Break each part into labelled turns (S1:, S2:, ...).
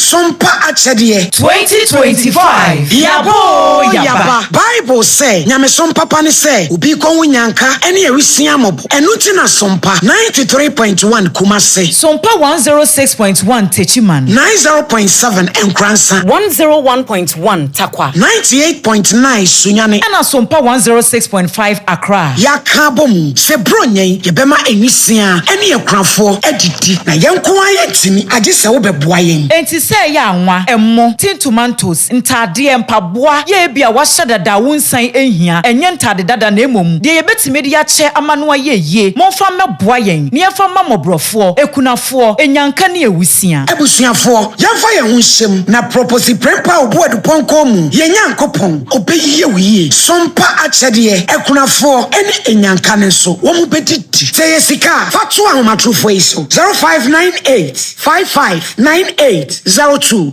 S1: Sompa akyɛdeɛ.
S2: 2025 Yɛaba oo yɛaba.
S1: Bible sɛ, Nyamesom papa ne sɛ obi kɔ ho nyanka ne awisia mmɔbɔ. Ɛno nti na Sompa 93.1 Kumasi.
S2: Sompa 106.1 Techiman.
S1: 90.7 Nkoransa.
S3: 101.1 Tarkwa.
S1: 98.9 Sunyani.
S2: Ɛna Sompa 106.5 Accra.
S1: Yɛaka abɔ mu sɛ Buronya yi yɛbɛma awisia ne akunafoɔ adidi na yɛn nko ara yɛntumi agye sɛ wobɛboa yɛn.
S2: Enti sɛ ɛyɛ anwa, ɛmo, tin tomatoes, ntaadeɛ, mpaboa, yɛ ebi a wahyɛ dada a wonsan nhia, ɛnyɛ ntaade dada na mmom deɛ yɛbɛtumi de akyɛ ama no ayɛ yie, momfa mmɛboa yɛn na yɛmfa mma mmɔborɔfoɔ, akunafoɔ, anyanka ne awusia.
S1: Abusuafoɔ, yɛmfa yɛn ho nhyɛ mu na Proposi Prempeh a ɔbu Adupɔnkɔ mu, yɛn Nyankopɔn, ɔbɛyie wo yie. Sompa akyɛdeɛ, akunafoɔ ne anyanka no nso, wɔn bɛdidi. Sɛ ɛyɛ sika a, fa to ahomatorofoɔ yi so, 0598 55 9802.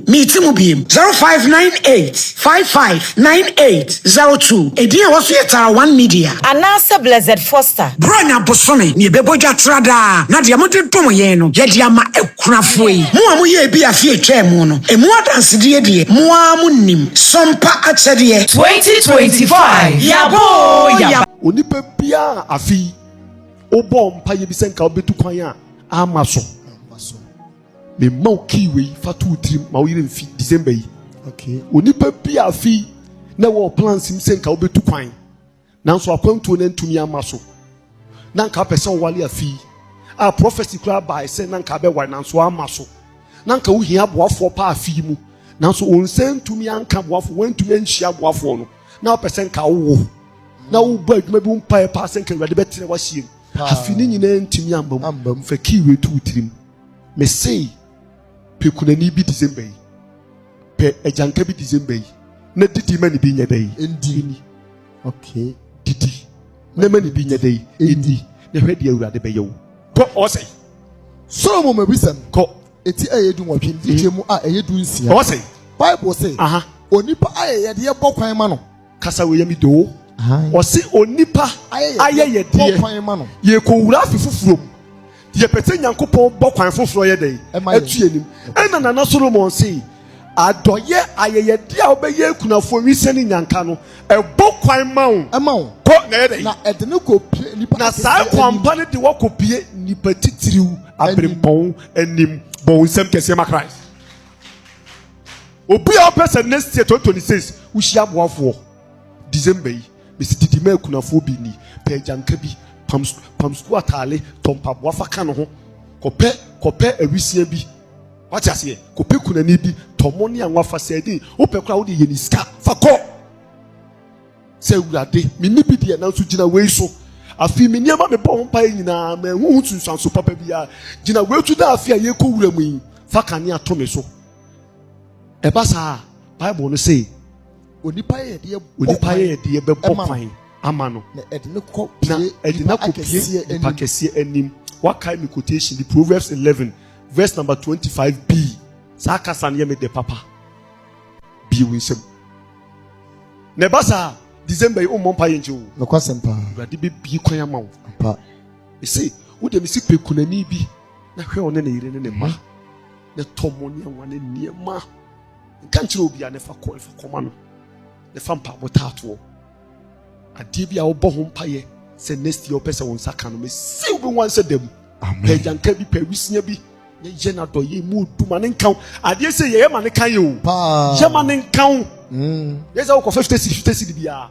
S1: Meeti mu biem, 0598 55 9802. Edin a ɛwɔ so yɛ Tara One Media.
S3: Anaasɛ Blessed Foster.
S1: Buronya bosome ne yɛbɛbɔ dwa tra daa, na deɛ mode dom yɛn no, yɛde ama akunafoɔ yi. Mo a moyɛɛ bi afe a ɛtwaa mu no, ɛmu adansedeɛ deɛ, mo ara monim. Sompa akyɛdeɛ.
S2: 2025 Yɛaba oo yɛaba.
S4: Onipa biara a afe yi wobɔɔ mpaeɛ bi sɛ nka wobɛtu kwan a amma so. Mema wo kii wei fa to wo tirim ma wo yere mfi December yi.
S5: Okay.
S4: Onipa bi a afe yi na ɛwɔ plans mu sɛ nka wobɛtu kwan nanso akwantuo no antumi amma so na nka apɛ sɛ wowale afe yi a prophecy koraa bae sɛ na nka abɛware nanso amma so na nka wohia aboafoɔ paa afe yi mu nanso wɔn nsa ntumi anka aboafoɔ wɔntumi anhyia aboafoɔ no na wopɛ sɛ nka wowo na wobɔ adwuma bi wo mpaeɛ paa sɛ nka Awurade bɛtena w'ahyia mu Afe no nyinaa ntumi amba mu. Fa kii wei to wo tirim. Mese pɛ kunani bi December yi. Pɛ agyanka bi December yi. Na didi ma ne bi nyɛ dɛ yi.
S5: Ndi. Okay.
S4: Didi. Na ma ne bi nyɛ dɛ yi. Ndi. Na hwɛ deɛ Awurade bɛyɛ wo. Kɔ ɔsɛ.
S5: Solomon mabisɛm.
S4: Kɔ.
S5: Eti a ɛyɛ 18 nkyekyɛ mu a ɛyɛ 16.
S4: Ɔsɛ.
S5: Bible se.
S4: Aha.
S5: Onipa ayɛyɛdeɛ bɔ kwan ma no.
S4: Kasa wei yɛ me doo. Ɔse onipa ayɛyɛdeɛ yɛkɔwura afe foforɔ mu yɛpɛ sɛ Nyankopɔn bɔ kwan foforɔ yɛ dɛn ɛto yɛnim. Ɛna Nana Solomon se adɔyɛ ayɛyɛdeɛ a wobɛyɛ akunafoɔ nwisia ne nyanka no ɛbɔ kwan ma wo kɔ na ɛyɛ dɛn na saa kwan pa no de wakɔpie nipa titiriw aberempɔn anim. Bɔ wo nsam kɛseɛ ma Christ. Obi a ɔpɛ sɛ next year 2026 wohyia aboafoɔ December yi, mesi didi ma akunafoɔ bi ni, pɛ agyanka bi, pam pam sukuu ataale, tɔ mpaboa fa ka ne ho, kɔpɛ kɔpɛ awisia bi, wate aseɛ, kɔpɛ kunani bi, tɔ mo ne anwa fa sɛɛdin, wopɛ koraa wode yɛ ne sika fa kɔ. Sɛ Awurade, menni bi deɛ, nanso gyina wei so. Afei me nneɛma mebɔ ho mpaeɛ nyinaa, manhu ho nsunsuanso papa biara. Gyina wei so na afe a yɛrekɔ wura mu yi, fa kanea to me so. Ɛba saa a, Bible no se,
S5: Onipa ayɛyɛdeɛ bɔ
S4: Onipa
S5: kwan
S4: ayɛyɛdeɛ bɛbɔ
S5: ma no,
S4: kwan ama no,
S5: na ɛde no kɔ
S4: na
S5: pie
S4: ɛde no
S5: nipa
S4: akɔpie
S5: akɛseɛ
S4: nipa
S5: anim.
S4: kɛseɛ anim. Wakae me quotation bi, Proverbs 11 verse number 25b. Saa kasa no yɛ me dɛ papa. Bie wo nsam. Na ɛba saa a, December yi wommɔ mpaeɛ nkyɛ o.
S5: Nokwasɛm paa.
S4: Awurade bɛbie kwan ama wo.
S5: Ampa.
S4: Mese, wo deɛ mese pɛ kunani bi na hwɛ ɔne ne yere ne ne mma na tɔ mo ne anwa ne nneɛma. Nka nkyerɛ obiara na fa kɔ fa kɔma no na fa mpaabɔ taatoɔ. Adeɛ bi a wobɔ ho mpaeɛ sɛ next year wopɛ sɛ wo nsa ka no, mese wobɛhu ansɛ da mu. Pɛ agyanka bi, pɛ awisia bi na yɛ no adɔyɛ mu odu ma ne nka wo. Adeɛ sɛ yɛyɛ ma ne ka yɛ o. Yɛ ma ne nka wo. Yɛ sɛ wokɔ 50 cedi 50 cedi biara.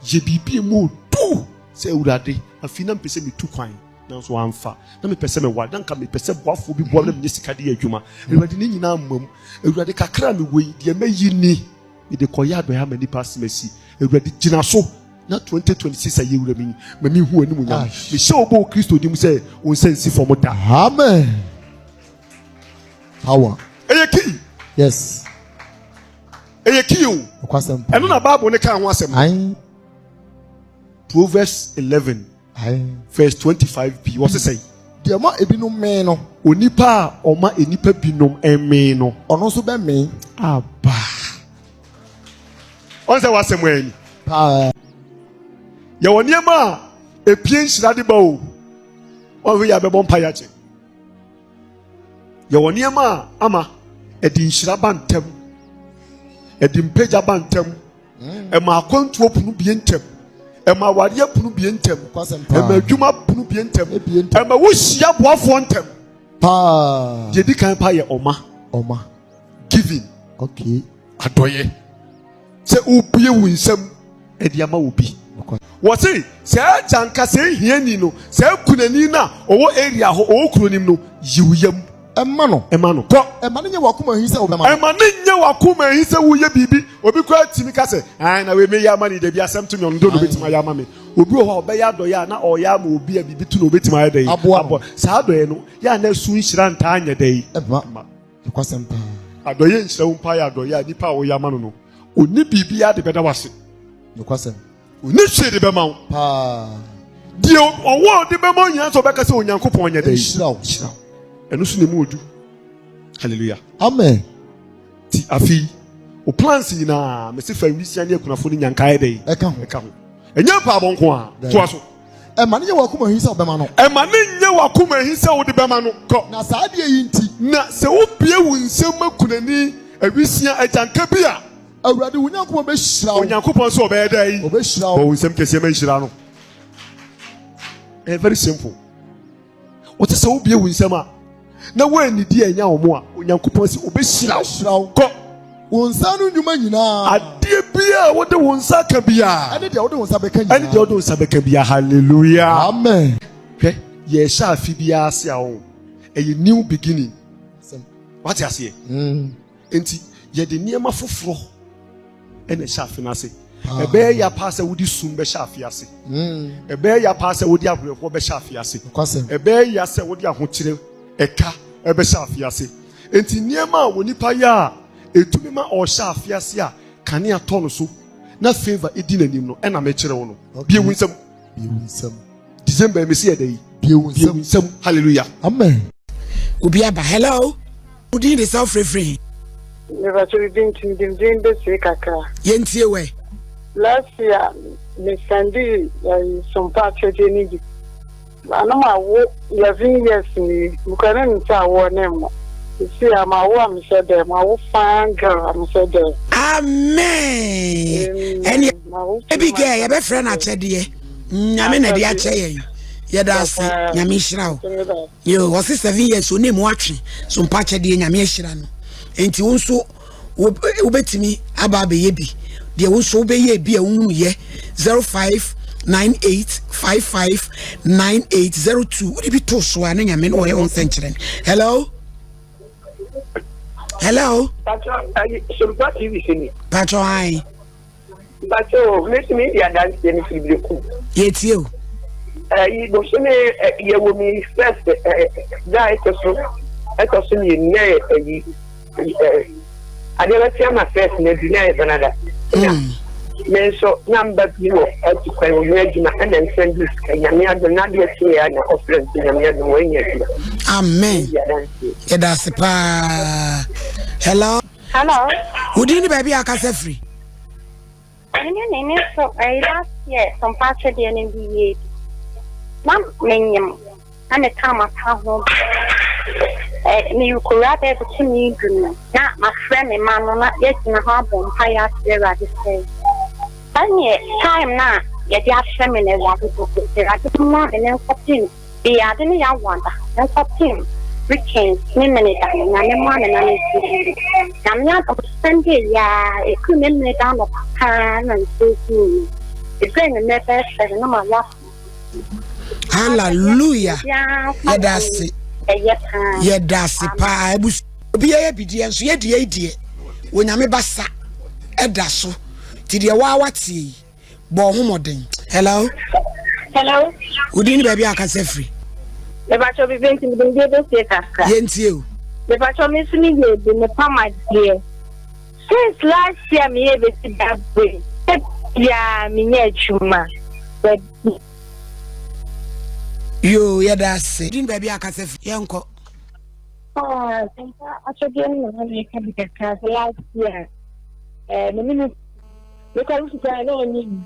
S4: Yɛ biribi mu odu sɛ Awurade, afei na mepɛ sɛ metu kwan nanso amfa. Na mepɛ sɛ meware, na nka mepɛ sɛ boafoɔ bi boa me na menya sika de yɛ adwuma. Awurade, ne nyinaa mma mu. Awurade, kakra a mewɔ yi, deɛ mɛyi ni. Mede kɔyɛ adɔeɛ ama nnipa asɛm asi. Awurade, gyina so na 2026 a yɛwura mu yi, ma menhu w'animuonyam. Mehyɛ wo bɔ wɔ Kristo din mu sɛ wo nsa nsi fam da.
S5: Amen. Power.
S4: Ɛyɛ key.
S5: Yes.
S4: Ɛyɛ key o.
S5: Nokwasɛm paa.
S4: Ɛno na Bible ne kaa ho asɛm.
S5: Ae.
S4: Proverbs 11
S5: Ae.
S4: verse 25b wɔse sɛn?
S5: Deɛ ɔma ebinom mee no.
S4: Onipa a ɔma nnipa binom mee no.
S5: Ɔno nso bɛmee.
S4: Aba. Ɔn sɛ w'asɛm ani.
S5: Paa.
S4: Yɛwɔ nneɛma a epie nhyira de ba o. Wɔn yɛ abɛbɔ mpa yɛ akyɛ. Yɛwɔ nneɛma a ama. Ɛde nhyira ba ntɛm. Ɛde mpagya ba ntɛm. Ɛma akwantuo pono bie ntɛm. Ɛma awareɛ pono bie ntɛm. Ɛma adwuma pono bie ntɛm. Ɛma wohyia boafoɔ ntɛm.
S5: Paa.
S4: Deɛ di kan pa yɛ ɔma.
S5: Ɔma.
S4: Giving.
S5: Okay.
S4: Adɔyɛ. Sɛ wobue wo nsam de ama obi. Wɔse saa agyanka, saa hiani no, saa kunani no a ɔwɔ area hɔ, ɔwɔ kuro nim no, yi wo yam.
S5: Ɛma no.
S4: Ɛma no. Kɔ.
S5: Ɛma no nyɛ w'akoma ahi sɛ wobɛma no.
S4: Ɛma no nyɛ w'akoma ahi sɛ woyɛ biribi. Obi koraa tumi ka sɛ, ae na wei meyɛ ama no yi, dabi asɛm to me, ɔno deɛ na ɔbɛtumi ayɛ ama me. Obi wɔ hɔ a ɔbɛyɛ adɔeɛ a na ɔreyɛ ama obi a biribi to no ɔbɛtumi ayɛ dɛn?
S5: Aboa no.
S4: Saa adɔeɛ no, yɛ a na ɛso nhyira ntaa nyɛ dɛn?
S5: Ɛmma. Nokwasɛm paa.
S4: Adɔeɛ nhyira wo mpo ayɛ adɔeɛ a nipa a woyɛ ama no no, ɔnni biribiara de bɛda wo ase.
S5: Nokwasɛm.
S4: Ɔnni hwee de bɛma wo.
S5: Paa.
S4: Deɛ ɔwɔ a ɔde bɛma wo nyinaa sɛ ɔbɛka sɛ Onyankopɔn nyɛ dɛn?
S5: Nhyira wo.
S4: Nhyira wo. Ɛno so na emu odu. Hallelujah.
S5: Amen.
S4: Ti afei, wo plans nyinaa, mese fa nwisia ne akunafo ne nyanka ayɛ dɛn?
S5: Ɛka ho.
S4: Ɛka ho. Ɛnyɛ mpaabɔ nko a. Toa so.
S5: Ɛma no nyɛ w'akoma ahi sɛ wobɛma no.
S4: Ɛma no nyɛ w'akoma ahi sɛ wode bɛma no. Kɔ.
S5: Na saa adeɛ yi nti.
S4: Na sɛ wobue wo nsam ma kunani, awisia, agyanka bi a.
S5: Awurade wo Nyankopɔn bɛhyira wo.
S4: Onyankopɔn nso ɔbɛyɛ dɛn?
S5: Ɔbɛhyira wo.
S4: Bɔ wo nsam kɛseɛ ma nhyira no. Ɛyɛ very simple. Wɔte sɛ wobue wo nsam a na woannidi annya wɔn a, Onyankopɔn se ɔbɛhyira wo. Kɔ.
S5: Wo nsa ano nnwuma nyinaa.
S4: Adeɛ biara a wode wo nsa ka biara.
S5: Ɛne deɛ wode wo nsa bɛka nyinaa.
S4: Ɛne deɛ wode wo nsa bɛka biara. Hallelujah.
S5: Amen.
S4: Hwɛ, yɛrehyɛ afe biara ase a, oh, ɛyɛ new beginning. Wate aseɛ?
S5: Mm.
S4: Enti yɛde nneɛma foforɔ ɛna ɛhyɛ afe no ase. Ɛbɛyɛ ya paa sɛ wode sum bɛhyɛ afe ase.
S5: Mm.
S4: Ɛbɛyɛ ya paa sɛ wode awerɛhoɔ bɛhyɛ afe ase. Ɛbɛyɛ ya sɛ wode ahokyerɛ ɛka ɛbɛhyɛ afe ase. Enti nneɛma a onipa yɛ a ɛtumi ma ɔhyɛ afe ase a kanea tɔ no so na favour ɛdi n'anim no ɛna mekyerɛ wo no. Bie wo nsam.
S5: Bie wo nsam.
S4: December mesi yɛ dɛ yi.
S5: Bie wo nsam.
S4: Nsam. Hallelujah.
S5: Amen.
S1: Obi aba. Hello. Wo din de sɛ wofrɛfiri he?
S6: Mepakyɛ bibi nti mede me din bɛsie kakra.
S1: Yɛntie wɛ.
S6: Last year me sɛndee ɛyi sompa akyɛdeɛ no bi. Ano ma wo 11 years ni mekura na nim sɛ awoɔ ne mma. Sisi a ma wo a mehyɛ dɛ ma wo fine girl a mehyɛ dɛ.
S1: Amen. Ɛne baby girl yɛbɛfrɛ no akyɛdeɛ. Nyame na ɛde akyɛ yɛn. Yɛda ase. Nyame nhyira wo. Yo, ɔse 7 years onim watwe so mpa akyɛdeɛ Nyame ahyira no. Enti wo nso wobɛtumi aba abɛyɛ bi. Deɛ wo nso wobɛyɛ bi a wohunu yɛ 0598559802 wode bi to so a na Nyame no ɔyɛ wo nsɛnkyerɛnne. Hello? Hello?
S7: Patro, ayi, Sompa TV sini.
S1: Patro, ayi.
S7: Mpakyɛ o, me nso medi adanseɛ me firi Berekum.
S1: Yɛtie o.
S7: Ɛyi bosome yɛwɔ mi first da a ɛtɔ so ɛtɔ so mmienu na yɛ ɛyi adeɛ bɛte ama first na adu na yɛ banada. Na hmm. me nso na mba bi wɔ atu kwan wɔ mi adwuma ɛna nsɛm bi sika nyame adom na adeɛ te yɛ na ɔfrɛ nso nyame adom wɔnyɛ adwuma.
S1: Amen. Yɛda ase paa. Hello.
S8: Hello.
S1: Wo din ne baabi a akasa firi?
S8: Mene ne ne so ɛyi last year sɔmpa akyɛdeɛ no bi yie bi. Na menyim na me taa mata ho ɛ merekɔwura bɛɛ bosome du no na mafrɛ me ma no na yɛgyina hɔ abɔ mpaeɛ asrɛ Awurade sɛ sɛdeɛ time no a yɛde ahyɛ me no Awurade Awurade mmoa me ne nkɔpem Bia ade no yawa da nkɔpem weekend ne meneda no nyame moa me na me nti nyame adom Sunday yi aa ɛduru me meneda anɔpa paa na nsuo guu me ɛduru anwummerɛ bɛyɛ 7 na ma wɔ
S1: Hallelujah yɛda ase
S8: ɛyɛ paa
S1: yɛda ase paa abusua obiara yɛ bideɛ nso yɛ deɛ deɛ onyame basa ɛda so ti deɛ waa wateɛ yi bɔ ho mmɔden hello
S8: hello
S1: wodin ne baabi a akasa firi
S8: mepakyɛ bibi nti mede mede bɛsie kakra
S1: yɛntie o
S8: mepakyɛ me nso meyɛ bi mepam adeɛ since last year meyɛ bɛsi da bere biaa menyɛ adwuma baabi
S1: yo yɛda ase din baabi a akasa firi yɛnkɔ
S8: Ah, akyɛdeɛ no na meka bi kakra sɛ last year eh, me ne me mekɔ no sika na ɔnye bi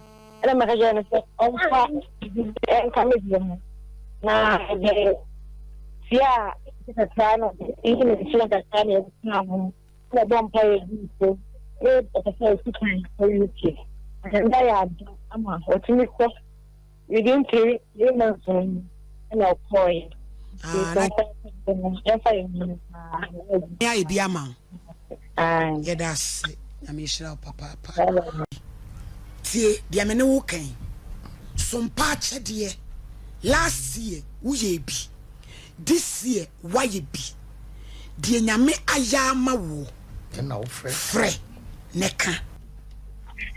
S8: ɛna meka kyerɛ no sɛ ɔmfa ɛnka me deɛ ho na ɛde tia a kakra no ɛyi ne nkyɛn kakra na ɛtena ho.
S6: Na ɔbɔ mpaeɛ guu so na ɔpɛ sɛ ɔtu kwan kɔ UK. Nyame ayɛ adom ama watumi kɔ within 3 months no mu ɛna ɔkɔɔeɛ. Nti
S1: Ah, na
S6: mpaeɛ no yɛmfa yɛn ho paa.
S1: Ayɛ bi ama wo.
S6: Aye.
S1: Yɛda ase. Nyame nhyira wo papaapa. Tie deɛ me ne wo kan. Sompa akyɛdeɛ last year woyɛ bi. This year woayɛ bi. Deɛ Nyame ayɛ ama woɔ.
S9: Ɛna wofrɛ.
S1: Frɛ ne ka.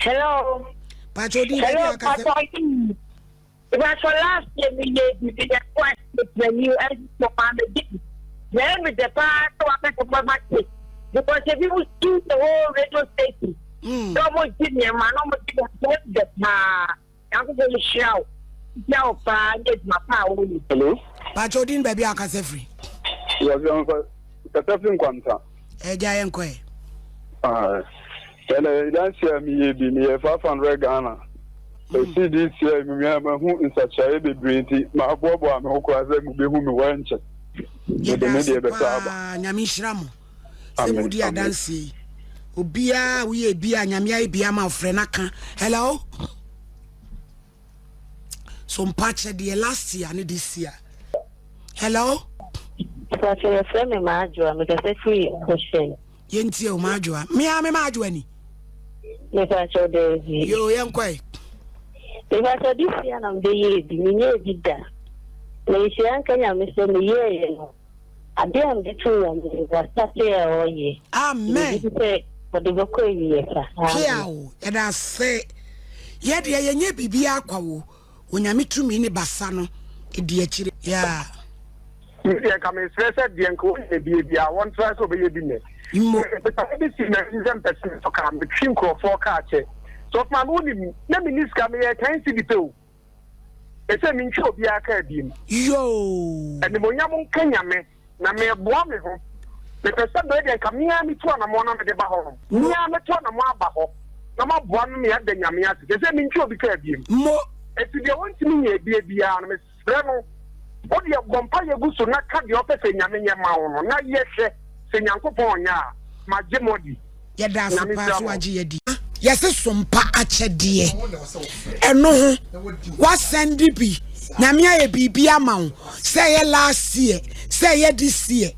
S7: Hello.
S1: Pacho di
S7: Hello,
S1: baabi akasɛ.
S7: Pastor. Pastor, last year me ye bi bi kwa panyin ɛnso ma me di. Na me de pa so wa me ko ma ti. Because if you do the whole radio station, no mo di ne ma no mo di ne de pa. Nyankopɔn nhyira wo. Nhyira wo paa ne adwuma pa a woyɛ.
S10: Hello.
S1: Pacho di baabi akasɛ firi.
S10: Yes, kasa firi Nkwanta.
S1: Ɛgya yɛn kɔ yɛ.
S10: Ɛnna dansi a meyɛ bi meyɛ 500 Ghana. Esi this year mmea mahu nsakyeraeɛ bebree nti maboaboa me ho koraa sɛ mubehu me wɔ nkyɛ. Mede
S1: Yɛda
S10: me
S1: ase
S10: deɛ bɛsa aba.
S1: paa. Nyame nhyira mo. Sɛ
S10: Amen.
S1: mudi
S10: Amen.
S1: adanse yi. Obiara woyɛ bi a Nyame ayɛ bi ama wo frɛ na ka. Hello. So mpakyɛ deɛ last year ne this year. Hello.
S11: Mpakyɛ yɛfrɛ me Maadwoa, mekasa firi Nkɔhyɛn.
S1: Yɛntie o Maadwoa. Mea me Maadwoa ni.
S11: Mepakyɛ daabi.
S1: Yo yɛnkɔe.
S11: Mepakyɛ this year na mebɛyɛɛ bi, menyɛɛ bi da. Na nhyira nka Nyame sɛ meyɛeɛ no, adeɛ a mede too Nyame no, wasate a ɔyɛ.
S1: Amen.
S11: Megye di sɛ ɔde bɛkɔ awieɛ pa.
S1: Pia o, yɛda ase. Yɛdeɛ yɛnyɛ biribiara kwa o. Onyame tumi ne basa no di akyire. Yeah.
S12: Deɛ nka mesrɛ sɛ deɛ nka ɔnyɛ bie biara wɔntra sɛ ɔbɛyɛ bi nnɛ.
S1: Mmo.
S12: Mepɛ bi si m'ani sɛ mpɛ sɛ metɔ kaa metwe nkurɔfoɔ kaa kyɛ. So ɔfoma me wonim na menni sika meyɛ 10 cedi pɛ o. Ɛsɛ mentwe obiara kaa biem.
S1: Yoo.
S12: Animonyam nka Nyame na meboa me ho. Mepɛ sɛ bɛyɛ deɛ nka mea metu anammɔn na mede ba hɔ no. Mea mɛtu anammɔn aba hɔ na maboa no meada Nyame ase. Sɛ sɛ mentwe obi kaa biem.
S1: Mo.
S12: Enti deɛ wɔntumi nyɛ bie biara no mesrɛ no wo deɛ bɔ mpaeɛ gu so na ka deɛ ɔpɛ sɛ Nyame nyɛ ma wo no na yɛ hwɛ sɛ Nyankopɔn ɔnyɛ a magye mo adi.
S1: Yɛda ase
S12: Nyame
S1: paa
S12: nhyira
S1: so
S12: mo.
S1: wagye yɛ di. Yɛse sompa akyɛdeɛ ɛno ho wasɛnde bi Nyame ayɛ biribi ama wo sɛ ɛyɛ last year sɛ ɛyɛ this year.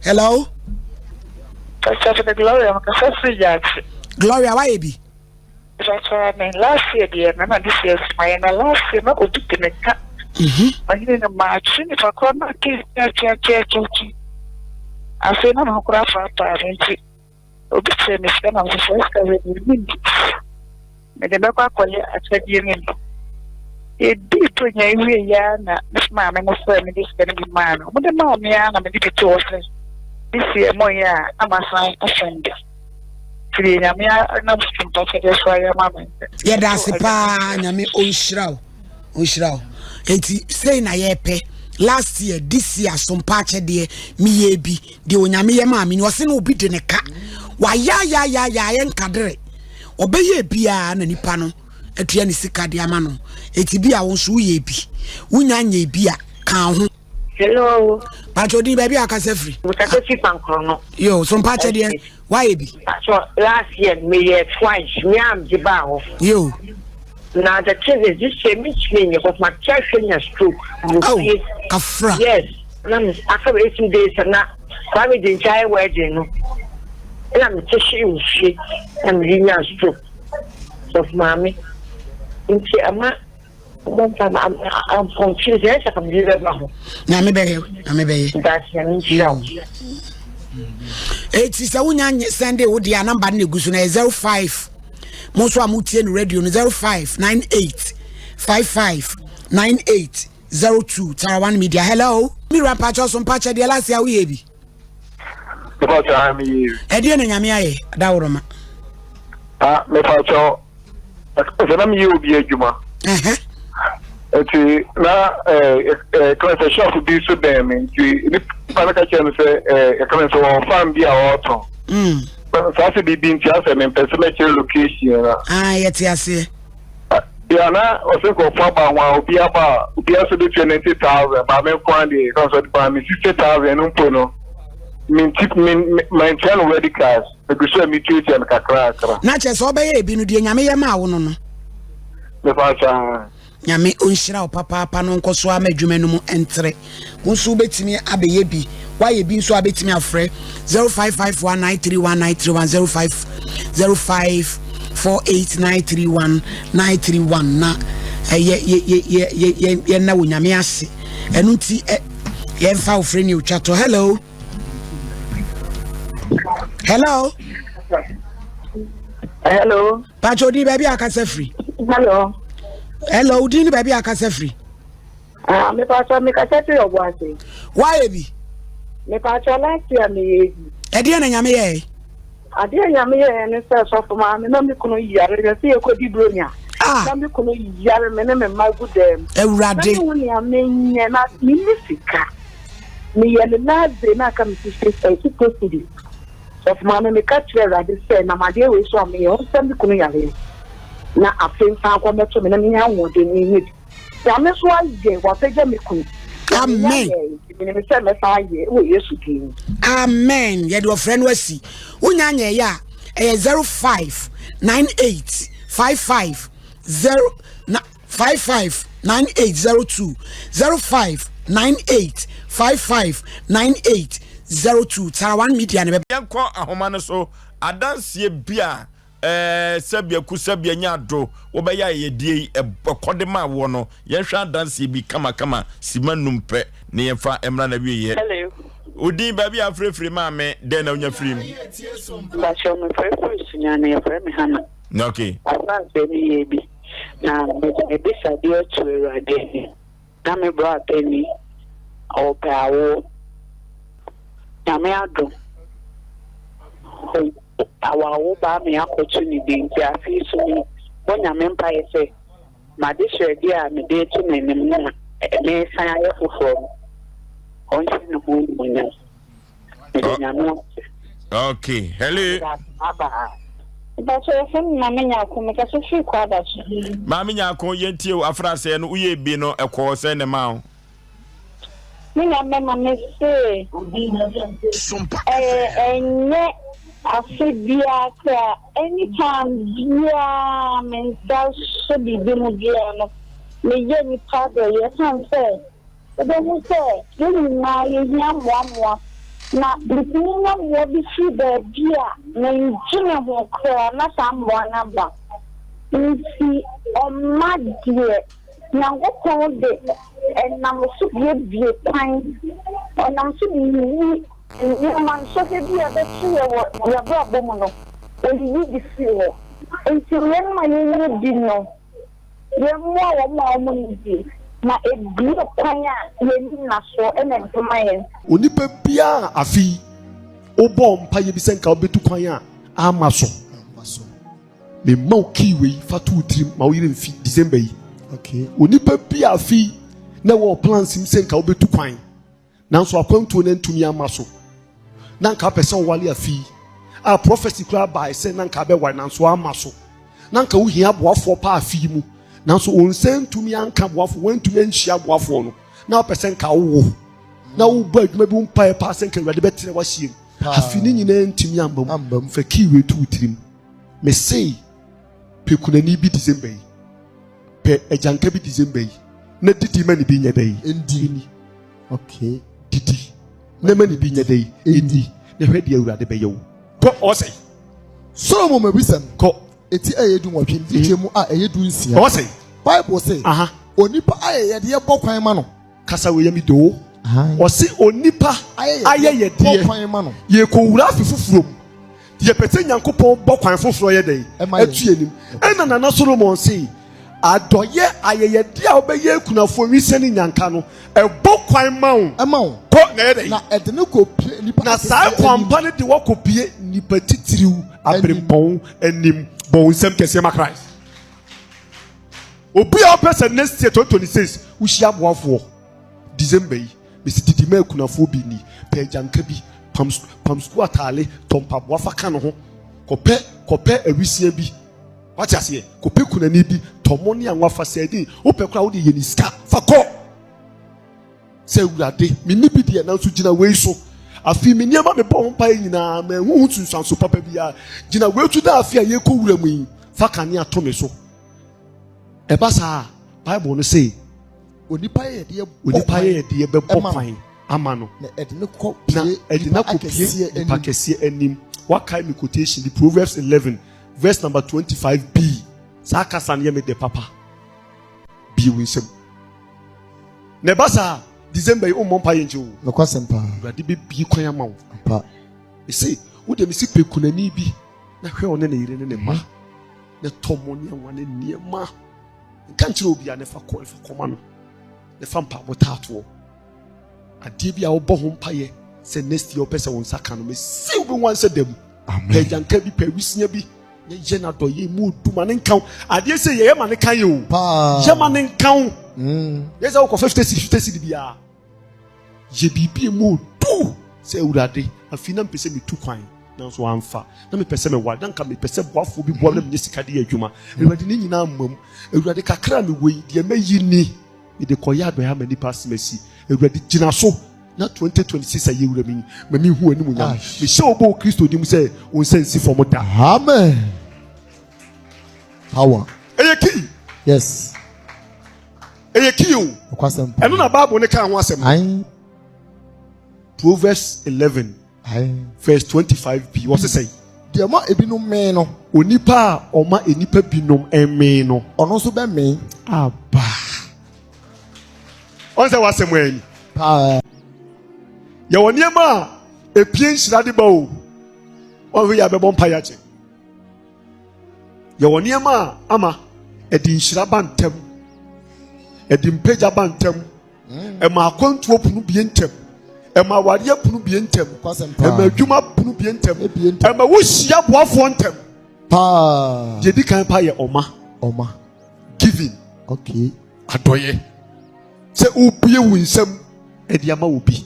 S1: Hello.
S13: Pastor de Gloria, mekasa firi Gyaakye.
S1: Gloria wayɛ bi.
S13: Pastor me last year deɛ na na this year soma yɛ na last year na obi de me ka. Ɔhene no maakye nipa korɔ na ake akyi. Afei na me ho koraa paapaa me nti obi kyerɛ me sika na mesɛ sika wei deɛ menni. Mede bɛkɔ akɔyɛ akyɛdeɛ no bi. Yɛdii Buronya yi wieeɛ ara na me maame no frɛɛ me de sika no bi maa me. Wɔde maa me ara na mede bi too hɔ sɛ this year mɔnyɛ a na masan asan bi. Nti deɛ Nyame nam mpakyɛdeɛ so ayɛ ama me.
S1: Yɛda ase paa Nyame ɔnhyira wo ɔnhyira wo. Enti sei na yɛpɛ last year this year sompa akyɛdeɛ meyɛ bi deɛ Onyame yɛ maa me ni ɔse na obi de ne ka wayayayaya yɛ nkadere ɔbɛyɛ biara na nipa no atua ne sika de ama no eti bi a wo nso woyɛ bi wonya nyɛ bi a ka ho.
S7: Hello.
S1: Pacho din baabi a akasa firi.
S7: Mekasa firi Pankoro no.
S1: Yo, so mpa kyɛ deɛ wayɛ bi.
S7: Pacho last year meyɛ twice me a megye baa hɔ.
S1: Yo.
S7: Na the thing is this year mentumi nyɛ cause makyɛ hwɛ nya stroke.
S1: Oh, kafra.
S7: Yes, na me aka bɛyɛ 2 days na Kwame de nkyɛn ayɛ wedding no. Ɛna mete hye wɔ fie na mede nya stroke. Sɔfo maame nti ama I'm confused. Yes, I can be there.
S1: Nyame bɛyɛ, nyame bɛyɛ.
S7: That's nyame nhyira wo.
S1: Eti sɛ wonya sɛnde wo deɛ a namba no na egu so na yɛ 05 mo nso a motie no radio no 0598 55 98 02 Tarawan Media. Hello. Mira mpakyɛ so mpakyɛ deɛ last year woyɛ bi.
S10: Mepakyɛ ha meyɛ bi.
S1: Ɛdeɛ na nyame ayɛ daworoma.
S10: Ah, mepakyɛ sɛ na meyɛ obi adwuma. Nti na ɛka sɛ shop bi so bɛn me nti nipa no ka kyerɛ me sɛ ɛka me sɛ wɔwɔ farm bi a wɔretɔn. Saa sɛ biribi nti asɛ mempɛ sɛ mɛkyerɛ location na.
S1: Ah, yɛte aseɛ.
S10: Ya na ɔsɛ nkurɔfoɔ aba ho a obi aba a obi aso bɛtua 90,000 maame nko ara deɛ ɛka sɛ ɔde maa me 60,000 no mpo no. Menti me mantua no ready cash. Megu so a metuatua no kakrakra.
S1: Na kyerɛ sɛ ɔbɛyɛ ebi no deɛ Nyame yɛ maa wo no no.
S10: Mepa kyɛw.
S1: Nyame ɔnhyira wo papaapa na ɔnkɔ so ara ma adwuma no mu ntere. Wo nso wobɛtumi abɛyɛ bi. Woayɛ bi nso a wobɛtumi afrɛ 0551931931 050548931931 na ɛyɛ yɛnna wɔ Nyame ase. Ɛno nti yɛmfa wo frɛ ne otwa to. Hello. Hello.
S9: Hello.
S1: Pacho odin baabi a akasa firi.
S9: Hello.
S1: Hello, odin ni baabi a akasa firi.
S9: Ah, me pacho me kasa firi Obuasi.
S1: Wayɛ bi.
S9: Me pacho last year me yɛ bi.
S1: Ɛdeɛ na nyame yɛɛ.
S9: Adeɛ nyame yɛɛ ne sɛ sɔfo maame na me kunu yare yɛ sɛ yɛkɔdi bronya. Ah. Na me kunu yare me ne me mma gu dɛm.
S1: Awurade.
S9: Na me hu nea menyɛ na me ni sika. Meyɛ ne last day na aka me 50 cedis. Sɔfo maame, meka kyerɛɛ Awurade sɛ, nam adeɛ wei so a meyɛ, ɔnsa me kunu yareɛ, na afei nsan nkɔ mmɛto me na menya ahoɔden menyɛ bi. Nyame nso ayɛ, wapagya me kunu. Na menya
S1: Amen.
S9: yɛɛ, nti menim sɛ mɛsan ayɛ wɔ Yesu din mu.
S1: Amen. Yɛde ɔfrɛ no asi. Wonya nyɛeɛ a, ɛyɛ 0598 55 0 na 55 9802 05 98 55 98 02 Tarawan Media na ɛbɛba.
S14: Yɛnkɔ ahoma no so. Adanseɛ bi a ɛɛ sɛbea ku sɛbea nya ado wobɛyɛ ayɛyɛdeɛ yi ɛkɔ de maa woɔ no, yɛnhwɛ adanseɛ bi kamakama sima num pɛ na yɛmfa mmra n'awieɛ.
S15: Hello.
S14: Wo din, baabi a wofrɛfiri maame, dɛn na wonya firi mu?
S15: Mpakyɛw mefrɛfiri Sunyani, yɛfrɛ me Hannah.
S14: Okay.
S15: Asaase no yɛ bi, na mede m'abisadeɛ to Awurade anim. Na me bra panin, ɔrepɛ awoɔ. Nyame adom, wawo ba ama yɛakɔto ne din nti afe yi so mebɔ Nyame mpaeɛ sɛ m'adesrɛdeɛ a mede reto n'anim no a meresan ayɛ foforɔ no, ɔnhyɛ ne ho animuonyam. Mede Nyame ase.
S14: Okay, hello.
S16: Mpakyɛ yɛfrɛ me Maame Nyarko, mekasa firi Kwada so.
S14: Maame Nyarko, yɛntie wo afra sɛ no woyɛ bi no ɛkɔɔ sɛ ne ma wo.
S16: Me nua bɛma me se ɛyɛ ɛnyɛ afe biara koraa anytime biara me nsa so biribi mu biara no meyɛ nipa dɔ yɛ san sɛ Wubehu sɛ yɛn nyinaa yehia mmoammoa, na mitumi nya mmoa bi fi baabi a mennwene ho koraa na saa mmoa no aba. Enti ɔma deɛ Nyankopɔn de nam so buebue kwan, ɔnam so de yiyi nneɛma, nsɔhwɛ bi a ɛbɛto yɛn wɔ yɛn abrabɔ mu no, oyiyi de firi hɔ. Enti yɛn a yɛnyɛ bi no, Yɛmmoa wɔn a wɔnni bi, na ebue kwan a yɛn ani nna soɔ na ɛde ma yɛn.
S4: Onipa biara a afe yi wobɔɔ mpaeɛ bi sɛ nka wobɛtu kwan a amma so. Mema wo kii wei fa to wo tirim ma wo yere mfi December yi. Onipa bi a afe yi na ɛwɔ plans mu sɛ nka wobɛtu kwan. Nanso akwantuo no antumi amma so. Na anka apɛ sɛ ɔwale afe yi a prophecy koraa bae sɛ na anka abɛware nanso amma so. Na anka wohia aboafoɔ paa afe yi mu nanso wɔn nsa ntumi anka aboafoɔ, wɔantumi anhyia aboafoɔ no. Na wopɛ sɛ nka wowo na wobɔ adwuma bi wo mpaeɛ paa sɛ nka Awurade bɛtrɛ w'ahyeɛ mu. Afe no nyinaa ntumi amba mu. Fa kii wei to wo tirim. Mesei pɛ kunani bi December yi. Pɛ agyanka bi December yi na didi ma ne bi nyɛ dɛ yi. Ndi. Okay. Didi na ma ne bi nyɛ dɛ yi. Ndi. Na hwɛ deɛ Awurade bɛyɛ wo. Kɔ ɔsɛ.
S5: Solomon mabisɛm.
S4: Kɔ.
S5: Eti a ɛyɛ 18 nkyekyɛ mu a ɛyɛ 16.
S4: Ɔsɛ.
S5: Bible se.
S4: Aha.
S5: Onipa ayɛyɛdeɛ bɔ kwan ma no.
S4: Kasa wei yɛ mi doo. Ɔse onipa ayɛyɛdeɛ.
S5: Bɔ kwan ma no.
S4: Yɛkɔwura afe foforɔ mu. Yɛpɛ sɛ Nyankopɔn bɔ kwan foforɔ yɛ dɛn? Ɛto yɛn anim. Ɛna Nana Solomon se, adɔyɛ ayɛyɛdeɛ a wobɛyɛ akunafoɔ nwisiaa ne nyanka no, ɛbɔ kwan ma wo.
S5: Ɛma wo.
S4: Kɔ na ɛyɛ dɛn?
S5: Na ɛde no kɔpue nnipa
S4: Na saa
S5: akɛseɛ
S4: kwan
S5: anim.
S4: pa no de wo akɔpue nnipa titiriw aberempɔn anim. Bɔ wo nsam kɛseɛ ma Christ. Obi a ɔpɛ sɛ next year 2026 wohyia aboafoɔ December yi, mesi didi ma akunafoɔ bi ni, pɛ agyanka bi, pam pam sukuu ataale, tɔ mpaboa fa ka ne ho, kɔpɛ kɔpɛ awisia bi, wate aseɛ, kɔpɛ kunani bi, tɔ mo ne anwa fa sɛɛdin, wopɛ koraa wode yɛ ne sika, fa kɔ. Sɛ Awurade, menni bi deɛ, nanso gyina wei so. Afei me nneɛma mebɔ ho mpaeɛ nyinaa manhu ho sunsuanso papa biara. Gyina wei so na afe a yɛrekɔ wura mu yi, fa kanea to me so. Ɛba saa a, Bible no se,
S5: Onipa ayɛyɛdeɛ bɔ
S4: Onipa
S5: kwan
S4: ayɛyɛdeɛ bɛbɔ
S5: ma no,
S4: kwan ama no.
S5: na ɛde no kɔ
S4: Na
S5: pue
S4: ɛde no
S5: nipa
S4: akɔpue
S5: akɛseɛ
S4: nipa
S5: anim.
S4: kɛseɛ anim. Wakae me quotation bi, Proverbs 11 verse number 25b. Saa kasa no yɛ me dɛ papa. Bue wo nsam. Na ɛba saa a, December yi wommɔ mpaeɛ nkyɛ o.
S5: Nokwasɛm paa.
S4: Awurade bɛbue kwan ama wo.
S5: Ampa.
S4: Mese, wo deɛ mese pɛ kunani bi na hwɛ ɔne ne yere ne ne mma na tɔ mo ne ɛwa ne nneɛma. Nka nkyerɛ obiara na fa kɔ fa kɔma no na fa mpaabɔ taatoɔ. Adeɛ bi a wobɔ ho mpaeɛ sɛ next year wopɛ sɛ wo nsa ka no mese wobɛhu ansɛ da mu. Pɛ agyanka bi, pɛ awisia bi na yɛ no adɔyɛ mu odu ma ne nka wo. Adeɛ sɛ yɛyɛ ma ne ka yɛ o. Yɛ ma ne nka wo. Yɛ sɛ wokɔ 50 cedi 50 cedi biara. Yɛ biribi mu odu sɛ Awurade afei na mepɛ sɛ metu kwan nanso amfa na mepɛ sɛ meware na nka mepɛ sɛ boafoɔ bi boa me na menya sika de yɛ adwuma. Awurade ne nyinaa mma mu. Awurade kakra a mewɔ yi deɛ mɛyi ni mede kɔyɛ adɔeɛ ama nnipa asɛm asi. Awurade gyina so na 2026 a yɛwura mu yi ma menhu w'animuonyam. Mehyɛ wo bɔ wɔ Kristo din mu sɛ wo nsa nsi fam da.
S5: Amen. Power.
S4: Ɛyɛ key.
S5: Yes.
S4: Ɛyɛ key o.
S5: Nokwasɛm paa.
S4: Ɛno na Bible no kaa ho asɛm no.
S5: Ae.
S4: Proverbs 11
S5: Ae.
S4: verse 25b wɔse sɛn?
S5: Deɛ ɔma ebinom mee no.
S4: Onipa a ɔma nnipa binom mee no.
S5: Ɔno nso bɛmee.
S4: Aba. Ɔn sɛ w'asɛm ani.
S5: Paa.
S4: Yɛwɔ nneɛma a epie nhyira de ba o. Wɔn yɛ abɛbɔ mpa yɛ akyɛ. Yɛwɔ nneɛma a ama ɛde nhyira ba ntɛm, ɛde mpagya ba ntɛm, ɛma akwantuo pono bie ntɛm, ɛma awareɛ pono bie ntɛm, ɛma adwuma pono bie ntɛm, ɛma wohyia boafoɔ ntɛm. Deɛ di kan pa yɛ ɔma.
S5: Ɔma.
S4: Giving.
S5: Okay.
S4: Adɔyɛ. Sɛ wobue wo nsam de ama obi.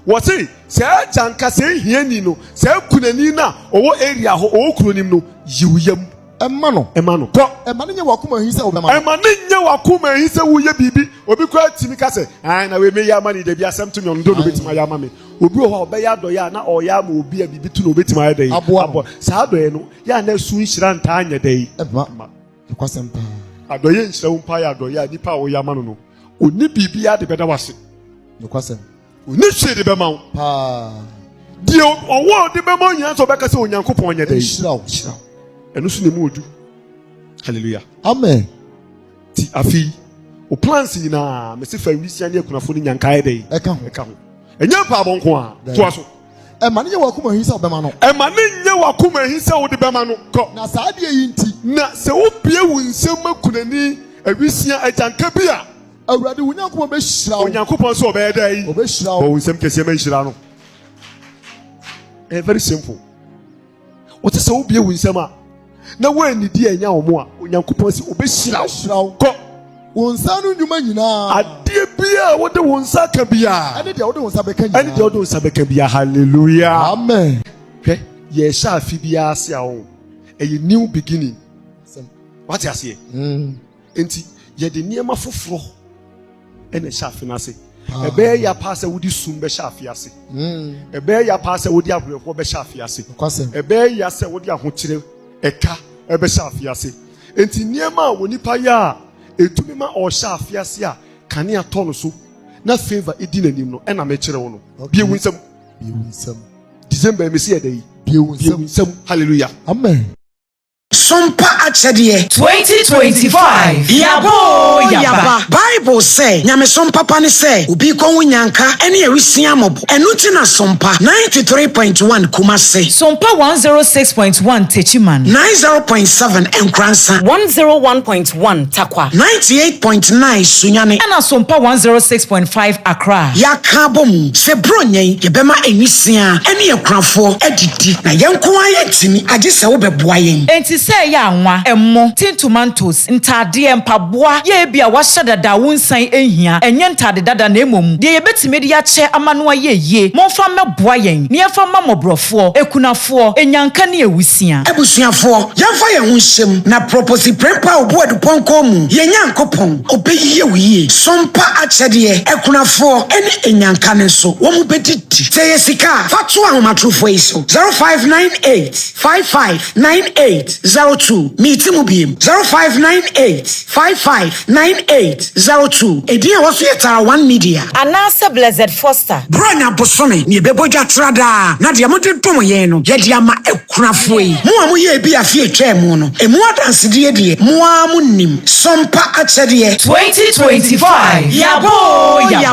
S4: Wɔse saa agyanka, saa hiani no, saa kunani no a ɔwɔ area hɔ, ɔwɔ kuro nim no, yi wo yam.
S5: Ɛma no.
S4: Ɛma no. Kɔ.
S5: Ɛma no nyɛ w'akoma ahi sɛ wobɛma no.
S4: Ɛma no nyɛ w'akoma ahi sɛ woyɛ biribi. Obi koraa tumi ka sɛ, ae na wei meyɛ ama no yi, dabi asɛm to me, ɔno dɔ na obetumi ayɛ ama me. Obi wɔ hɔ a ɔbɛyɛ adɔyɛ a na ɔreyɛ ama obi a biribi to no obetumi ayɛ dɛn?
S5: Aboa no.
S4: Saa adɔyɛ no, yɛ a na ɛso nhyira ntaa nyɛ dɛn?
S5: Ɛmma. Nokwasɛm paa.
S4: Adɔyɛ nhyira wo mpa yɛ adɔyɛ a nipa a woyɛ ama no no, onni biribiara de bɛda w'ase.
S5: Nokwasɛm.
S4: Onni hwee de bɛma wo.
S5: Paa.
S4: Deɛ ɔwɔ a ɔde bɛma wo nyinaa sɛ ɔbɛka sɛ Onyankopɔn nyɛ dɛ.
S5: Nhyira wo.
S4: Nhyira wo. Ɛno so na emu odu. Hallelujah.
S5: Amen.
S4: Ti afei, o plans nyinaa, mese fa nwisia ne akunafo ne nyanka ayɛ dɛ.
S5: Ɛka ho.
S4: Ɛka ho. Ɛnyɛ mpaabɔ nko a. Toa so.
S5: Ɛma no nyɛ w'akoma ahi sɛ wobɛma no.
S4: Ɛma no nyɛ w'akoma ahi sɛ wode bɛma no. Kɔ.
S5: Na saa adeɛ yi nti.
S4: Na sɛ wobue wo nsam ma kunani, awisia, agyanka bi a.
S5: Awurade wo Nyankopɔn bɛhyira wo.
S4: Onyankopɔn nso ɔbɛyɛ dɛn?
S5: Ɔbɛhyira wo.
S4: Bɔ wo nsam kɛseɛ ma nhyira no. Ɛyɛ very simple. Wɔte sɛ wobue wo nsam a, na woannidi annya wɔn a, Onyankopɔn se ɔbɛhyira wo. Kɔ.
S5: Wo nsa ano nnwuma nyinaa.
S4: Adeɛ biara a wode wo nsa ka biara.
S5: Ɛne deɛ wode wo nsa bɛka nyinaa.
S4: Ɛne deɛ wode wo nsa bɛka biara. Hallelujah.
S5: Amen.
S4: Hwɛ, yɛrehyɛ afe biara ase a, oh, ɛyɛ new beginning. Wate aseɛ?
S5: Mm.
S4: Enti yɛde nneɛma foforɔ ɛna ɛhyɛ afe no ase. Ɛbɛyɛ ya paa sɛ wode sum bɛhyɛ afe ase.
S5: Mm.
S4: Ɛbɛyɛ ya paa sɛ wode awerɛhoɔ bɛhyɛ afe ase. Ɛbɛyɛ ya sɛ wode ahokyerɛ ɛka ɛbɛhyɛ afe ase. Enti nneɛma a onipa yɛ a ɛtumi ma ɔhyɛ afe ase a kanea tɔ no so na favour ɛdi n'anim no ɛna mekyerɛ wo no. Bie wo nsam.
S5: Bie wo nsam.
S4: December mesi ɛda yi.
S5: Bie wo
S4: nsam. Hallelujah.
S5: Amen.
S1: Sompa akyɛdeɛ.
S2: 2025 Yaba oo yaba.
S1: Bible sɛ, Nyamesom papa ne sɛ obi rekɔhu nyanka ne awisiaa mmɔbɔ. Ɛno nti na Sompa 93.1 Kumase.
S2: Sompa 106.1 Techiman.
S1: 90.7 Nkoransa.
S3: 101.1 Tarkwa.
S1: 98.9 Sunyani.
S2: Ɛna Sompa 106.5 Accra.
S1: Yɛaka abɔ mu sɛ Buronya yi, yɛbɛma nwisiaa ne akunafoɔ adidi, na yɛn nko ara yɛntumi, agye sɛ wobɛboa yɛn.
S2: Enti sɛ. Sɛ ɛyɛ anwa, ɛmo, tin tomatoes, ntaadeɛ, mpaboa, yɛ ebi a wahyɛ dada a wonsan nhia, ɛnyɛ ntaade dada na mmom deɛ yɛbɛtumi de akyɛ ama no ayɛ yie. Momfa mmɛboa yɛn na yɛmfa mma mmɔborɔfoɔ, akunafoɔ, anyanka ne awusia.
S1: Abusuafoɔ, yɛmfa yɛn ho nhyɛ mu na Proposi Prempeh a ɔbu adupɔnkɔ mu, yɛn Nyankopɔn, ɔbɛyi wo yie. Sompa akyɛdeɛ, akunafoɔ ne anyanka no nso, wɔn bɛdidi. Sɛ ɛyɛ sika a, fa to ahomatorofoɔ yi so, 0598 55 9802. Meti mu biem, 0598 55 9802. Edin a ɛwɔ so yɛ Tara One Media.
S3: Anaasɛ Blessed Foster.
S1: Buronya bosome na yɛbɛbɔ dwa tra daa, na deɛ mode dom yɛn no, yɛde ama akunafoɔ yi. Mo a moyɛɛ bi afe a ɛtwaa mu no, ɛmu adansedie deɛ, mo ara monim. Sompa akyɛdeɛ.
S2: 2025, Yɛabɔ oo, yɛaba.